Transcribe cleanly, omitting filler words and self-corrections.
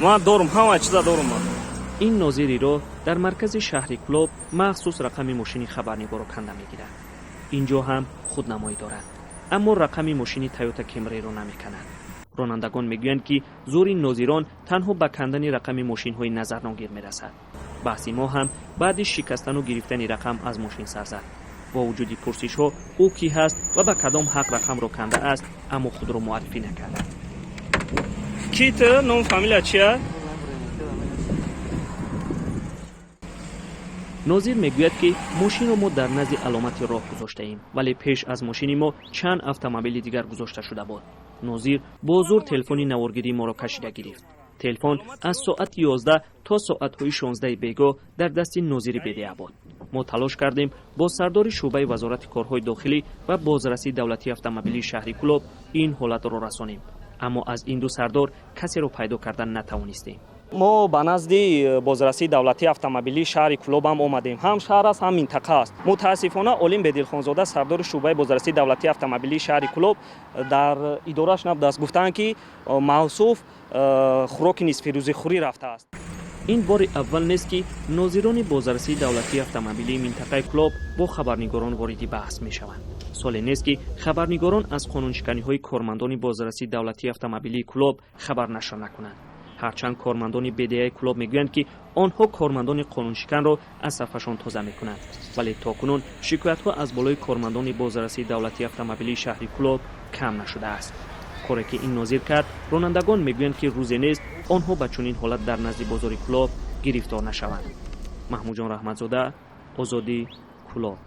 Ман дорум, ҳама чиза дорум ман. Ин нозири роҳ дар маркази шаҳри Кӯлоб махсус рақами мошини хабарнигорро канда мегирад. Ин ҷо ҳам худнамоӣ дорад, аммо рақами мошини Тойота Кемриро намеканад. Ронандагон мегӯянд, ки зӯри нозирон танҳо ба кандани рақами мошинҳои назарногир мерасад. Баҳси мо ҳам баъди шикастану гирифтани рақам аз мошин сар зад. Бо вуҷуди пурсишҳо, ӯ кӣ ҳаст ва ба кадом ҳақ рақамро кандааст, аммо худро муаррифӣ накард. Ки ту, ном, фамилия чия? Нозир мегӯяд, ки мошинро мо дар назди аломати роҳ гузоштаем, вале пеш аз мошини мо чанд автомобили дигар гузошта шуда буд. Нозир бо зур телефони наворгирии моро кашида гирифт. Телефон аз соати 11 то соатҳои 16 бегоҳ дар дасти нозири БДА буд. Мо талош кардем бо сардори шӯъбаи Вазорати корҳои дохилӣ ва бозрасии давлатии автомобилии шаҳри Кӯлоб ин ҳолатро расонем, аммо аз ин ду сардор касеро пайдо кардан натавонистем. Мо ба назди бозрасии давлатии автомобилии шаҳри Кӯлоб ҳам омадем. Ҳам шаҳр аст, ҳам минтақа аст. Мутаассифона, Олим Бедилхонзода, сардори шӯъбаи бозрасии давлатии автомобилии шаҳри Кӯлоб, дар идорааш набудааст. Гуфтаанд, ки мавсуф хӯроки нисфирӯзихӯрӣ рафтааст. Ин бори аввал нест, ки нозирони бозрасии давлатии автомобилии минтақаи Кӯлоб бо хабарнигорон вориди баҳс мешаванд. Соле нест, ки хабарнигорон аз қонуншиканиҳои кормандони бозрасии давлатии автомобилии Кӯлоб хабар нашр накунанд. Ҳарчанд кормандони БДАи Кӯлоб мегӯянд, ки онҳо кормандони қонуншиканро аз сафашон тоза мекунанд, вале то кунун шикоятҳо аз болои кормандони бозрасии давлатии автомобилии шаҳри Кӯлоб кам нашудааст. Коре ки ин нозир кард, ронандагон мегӯянд, ки рӯзе нест, онҳо ба чунин ҳолат дар назди бозори Кӯлоб гирифтор нашаванд. Маҳмудҷон Раҳматзода, Озодӣ, Кӯлоб.